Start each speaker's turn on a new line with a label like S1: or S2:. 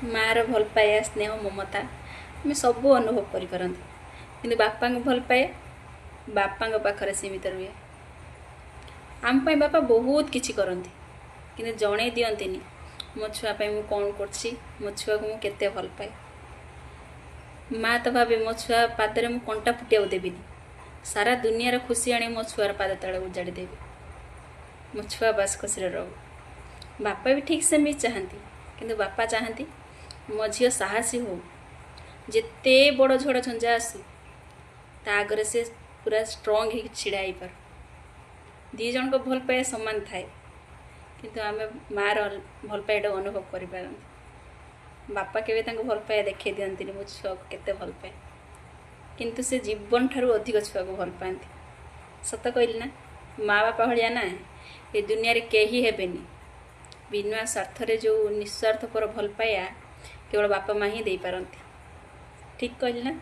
S1: ମାଆର ଭଲ ପାଇବା, ସ୍ନେହ, ମମତା ଆମେ ସବୁ ଅନୁଭବ କରିପାରନ୍ତି, କିନ୍ତୁ ବାପାଙ୍କ ଭଲ ପାଇବା ବାପାଙ୍କ ପାଖରେ ସୀମିତ ରୁହେ। ଆମ ପାଇଁ ବାପା ବହୁତ କିଛି କରନ୍ତି, କିନ୍ତୁ ଜଣେଇ ଦିଅନ୍ତିନି ମୋ ଛୁଆ ପାଇଁ ମୁଁ କ'ଣ କରୁଛି, ମୋ ଛୁଆକୁ ମୁଁ କେତେ ଭଲ ପାଏ। ମା ତ ଭାବେ ମୋ ଛୁଆ ପାଦରେ ମୁଁ କଣ୍ଟା ଫୁଟିବାକୁ ଦେବିନି, ସାରା ଦୁନିଆର ଖୁସି ଆଣି ମୋ ଛୁଆର ପାଦ ତଳେ ଉଜାଡ଼ି ଦେବି, ମୋ ଛୁଆ ବାସ୍ ଖୁସିରେ ରହୁ। ବାପା ବି ଠିକ୍ ସେମିତି ଚାହାନ୍ତି, କିନ୍ତୁ ବାପା ଚାହାନ୍ତି ମୋ ଝିଅ ସାହସୀ ହଉ, ଯେତେ ବଡ଼ ଝଡ଼ ଝଞ୍ଜା ଆସୁ ତା ଆଗରେ ସେ ପୁରା ଷ୍ଟ୍ରଙ୍ଗ ହେଇକି ଛିଡ଼ା ହେଇପାରୁ। ଦୁଇ ଜଣଙ୍କ ଭଲ ପାଇବା ସମାନ ଥାଏ, କିନ୍ତୁ ଆମେ ମାଆର ଭଲ ପାଇବାଟାକୁ ଅନୁଭବ କରିପାରନ୍ତି। ବାପା କେବେ ତାଙ୍କୁ ଭଲ ପାଇବା ଦେଖାଇ ଦିଅନ୍ତିନି, ମୋ ଛୁଆକୁ କେତେ ଭଲ ପାଏ, କିନ୍ତୁ ସେ ଜୀବନ ଠାରୁ ଅଧିକ ଛୁଆକୁ ଭଲ ପାଆନ୍ତି। ସତ କହିଲି ନା? ମା ବାପା ଭଳିଆ ନା ଏ ଦୁନିଆରେ କେହି ହେବେନି। ବିନା ସ୍ୱାର୍ଥରେ ଯେଉଁ ନିଃସ୍ୱାର୍ଥପର ଭଲ ପାଇବା କେବଳ ବାପା ମା ହିଁ ଦେଇପାରନ୍ତି। ଠିକ୍ କହିଲି ନା?